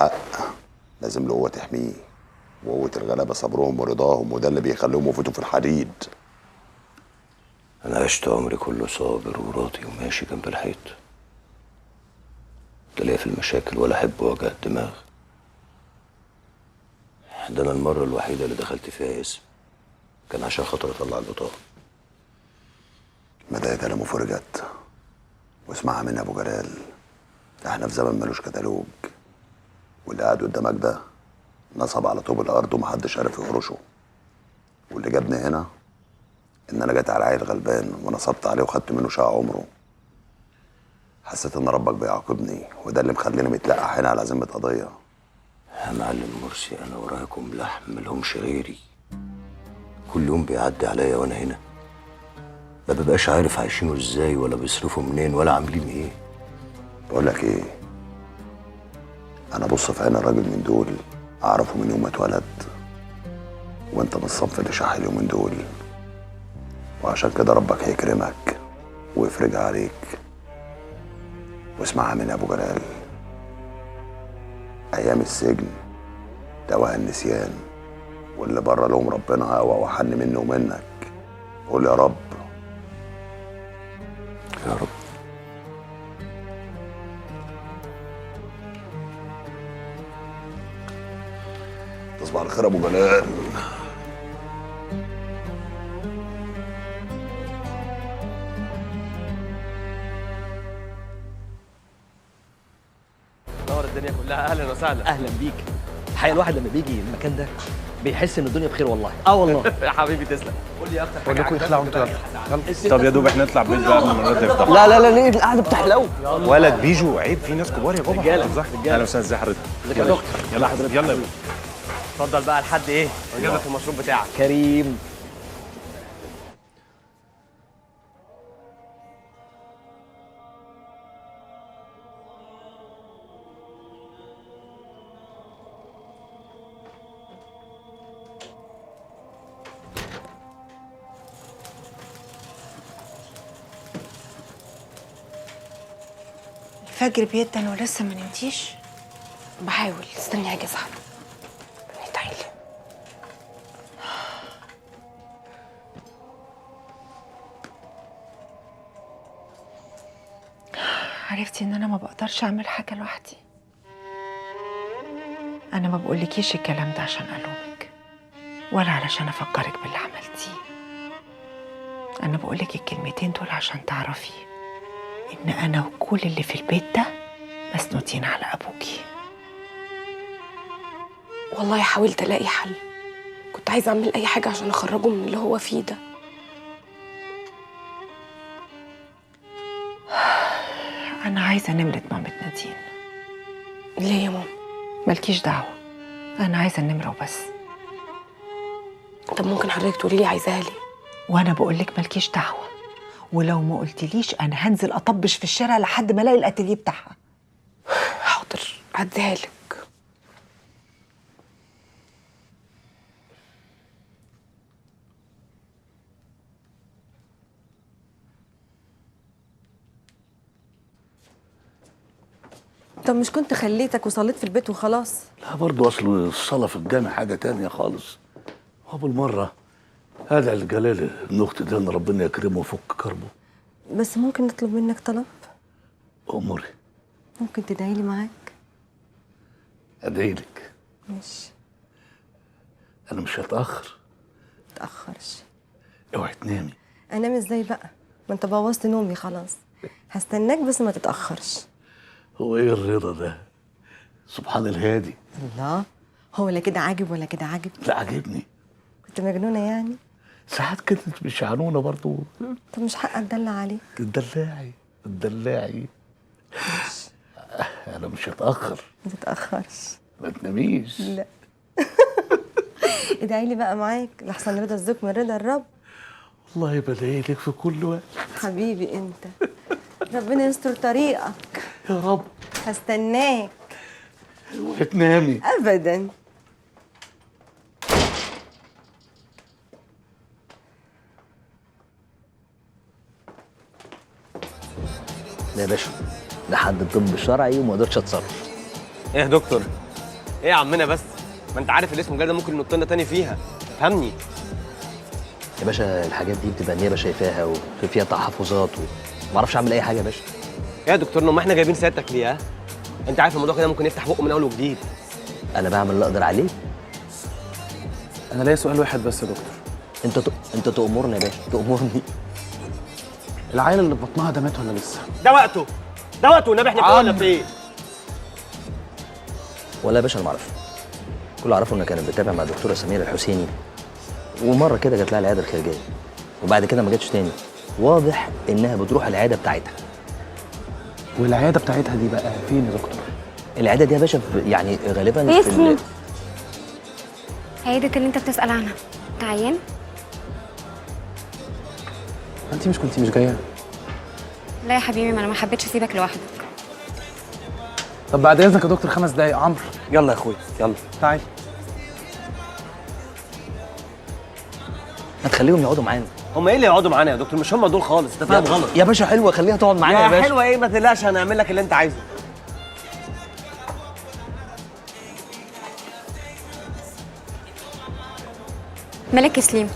الحق لازم له قوة تحميه، وقوه الغلابة صبرهم ورضاهم، وده اللي بيخليهم يفوتوا في الحديد. انا عشت عمري كله صابر وراضي وماشي جنب الحيط، لا ليا في المشاكل ولا احب وجع الدماغ. ده انا المرة الوحيدة اللي دخلت فيها اسم كان عشان خاطر اطلع البطاقة. مدى لما فرجت، واسمعها من ابو جلال، احنا في زمن ملوش كتالوج، واللي قاعد قدامك ده نصب على طوب الارض ومحدش عارف يهرشه. واللي جابني هنا ان انا جيت على عيل غلبان ونصبت عليه وخدت منه شقه عمره. حسيت ان ربك بيعاقبني، وده اللي مخليني متلقح هنا على ذمه قضية. يا معلم مرسي، انا وراكم لحم ملهمش غيري. كل يوم بيعدي عليا وانا هنا ما ببقاش عارف عايشينه ازاي ولا بيصرفوا منين ولا عاملين ايه. بقول لك ايه، انا بص في عين الراجل من دول اعرفه من يوم ما اتولد، وانت من الصنف اللي شح اليومين دول، وعشان كده ربك هيكرمك ويفرجها عليك. واسمعها من ابو جلال، ايام السجن دواء النسيان، واللي بره لهم ربنا اقوى وحن منه ومنك. قول يا رب. يا رب. تصبح على خير ابو جلال. نور الدنيا كلها. اهلا وسهلا. اهلا بيك. الحقيقة الواحد لما بيجي المكان ده بيحس ان الدنيا بخير والله. والله يا حبيبي تسلم. قول لي اكتر حاجة. بقول لكم اخلعوا انتوا، يلا. طب يا دوب احنا نطلع break بقى قبل ما الرد يفتح. لا لا لا، ليه القعدة بتحلو؟ ولد بيجو عيب، في ناس كبار يا بابا. رجاله اهلا وسهلا، ازي حضرتك؟ ازيك يا دكتور؟ يلا حضرتك، يلا يا بابا. اتفضل بقى لحد ايه واجيب لك المشروب بتاعك. كريم. الفجر بيدن ولسه ما نمتيش؟ بحاول، استني اجي اصحى. تعالي. عرفتي ان انا ما بقدرش اعمل حاجة لوحدي. انا ما بقولكيش الكلام ده عشان الومك ولا علشان افكرك باللي عملتيه. انا بقولك الكلمتين دول عشان تعرفي إن أنا وكل اللي في البيت ده مسنودين على أبوكي. والله حاولت ألاقي حل، كنت عايزة أعمل أي حاجة عشان أخرجه من اللي هو فيه ده. أنا عايزة نمرة مامة نادين. ليه يا ماما؟ مالكيش دعوة، أنا عايزة النمرة وبس. طب ممكن حضرتك تقولي لي عايزاها ليه؟ وأنا بقولك مالكيش دعوة، ولو ما قلتليش انا هنزل اطبش في الشارع لحد ما الاقي الاتيليه بتاعها. حاضر، هديها لك. طب مش كنت خليتك وصليت في البيت وخلاص؟ لا برضه، اصل الصلاة في الجامع حاجة تانية خالص. وبالمره هذا الجلال النخت ده ان ربنا يكرمه ويفك كربه. بس ممكن نطلب منك طلب؟ اموري. ممكن تدعي لي معاك؟ ادعي لك. ماشي. انا مش هتاخر. متاخرش. اوعي تنامي. انام ازاي بقى؟ ما انت بوظت نومي خلاص. هستناك بس ما تتاخرش. هو ايه الرضا ده؟ سبحان الهادي. الله، هو لا كده عاجب ولا كده عاجب؟ لا عاجبني. كنت مجنونة يعني؟ ساعات كده مش عنونه برضه. طب مش حق اتدلع عليك؟ تدلعي تدلعي. انا مش هتاخر. ما تتاخرش. ما تناميش. لا. ادعي لي بقى معاك لحسن رضا الزوج من رضا الرب. والله بدعي لك في كل وقت. حبيبي انت، ربنا يستر طريقك يا رب. هستناك. اوعي تنامي ابدا. لا يا باشا، ده حد الطب الشرعي وما قدرتش اتصرف. ايه يا دكتور؟ ايه يا عمنا بس؟ ما انت عارف اللي اسمه جلال ده ممكن ينط لنا تاني فيها، فهمني. يا باشا الحاجات دي بتبقى النيابة شايفاها وفيها تحفظات وما اعرفش اعمل اي حاجة يا باشا. يا دكتور ما احنا جايبين سيادتك ليه؟ ها؟ انت عارف الموضوع كده ممكن يفتح بقه من اول وجديد. انا بعمل اللي اقدر عليه. انا ليا سؤال واحد بس يا دكتور. انت تأمرني يا باشا، تأمرني. العيل اللي في بطنها ده مات ولا لسه؟ ده وقته، ده وقته والنبي، احنا كنا في ايه؟ ولا يا باشا انا ما اعرفش. كل اللي اعرفه انها كانت بتتابع مع دكتورة سميرة الحسيني، ومرة كده جات لها العيادة الخارجية، وبعد كده ما جاتش تاني. واضح انها بتروح العيادة بتاعتها. والعياده بتاعتها دي بقى فين يا دكتور؟ العيادة دي يا باشا يعني غالبا ايه سليم؟ عيادة اللي انت بتسأل عنها، انت عيان؟ انت مش كنتي مش جاية؟ لا يا حبيبي، ما انا ما حبيتش اسيبك لوحدك. طب بعد اذنك يا دكتور 5 دقايق. عمرو يلا يا اخويا يلا تعالي. ما تخليهم يقعدوا معانا. هم ايه اللي يقعدوا معانا يا دكتور؟ مش هم دول خالص، انت فاهم غلط يا باشا. حلوة خليها تقعد معانا يا باشا. حلوة ايه؟ ما تقلقش هنعمل لك اللي انت عايزه. مالك يا سليم؟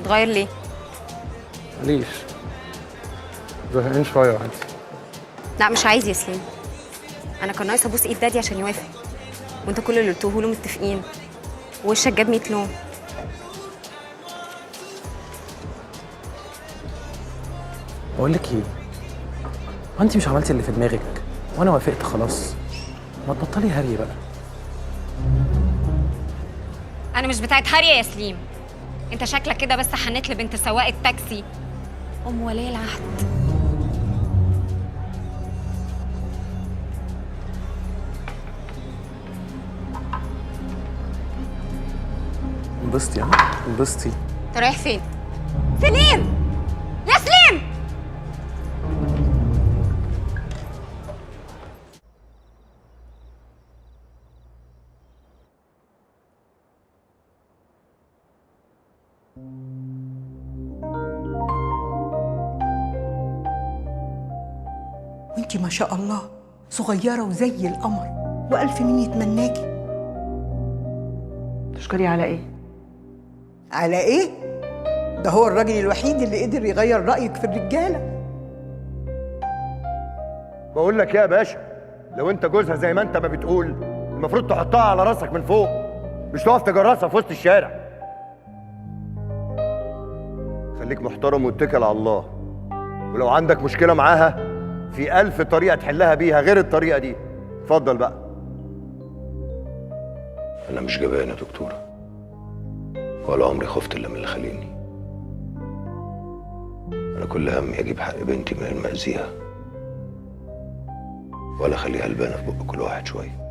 اتغير ليه؟ ليش؟ زهقان شوية عادي. لا مش عايز يا سليم، انا كان ناقص ابوس ايد دادي عشان يوافق، وانت كل اللي قلته له متفقين، ووشك جاب 100 لون. بقول لك ايه؟ هو انت مش عملتي اللي في دماغك وانا وافقت خلاص؟ ما تبطلي هري بقى. انا مش بتاعت هري يا سليم، انت شكلك كده بس حنيت لبنت سواق التاكسي ام ولي العهد. انبسطي ها، انبسطي. انت رايح فين؟ سليم يا سليم. وانتي ما شاء الله صغيرة وزي القمر، وألف مين يتمناكي. تشكري على ايه؟ على ايه؟ ده هو الراجل الوحيد اللي قدر يغير رأيك في الرجالة. بقول لك يا باشا، لو انت جوزها زي ما انت ما بتقول المفروض تحطها على راسك من فوق، مش تقف تجرسها في وسط الشارع. خليك محترم واتكل على الله، ولو عندك مشكلة معاها في 1000 طريقة تحلها بيها غير الطريقة دي. اتفضل بقى. أنا مش جبان يا دكتورة، ولا عمري خفت إلا من اللي خليني. أنا كل همي أجيب حق بنتي من غير ما أذيها، ولا أخليها لبانة في بق كل واحد شوية.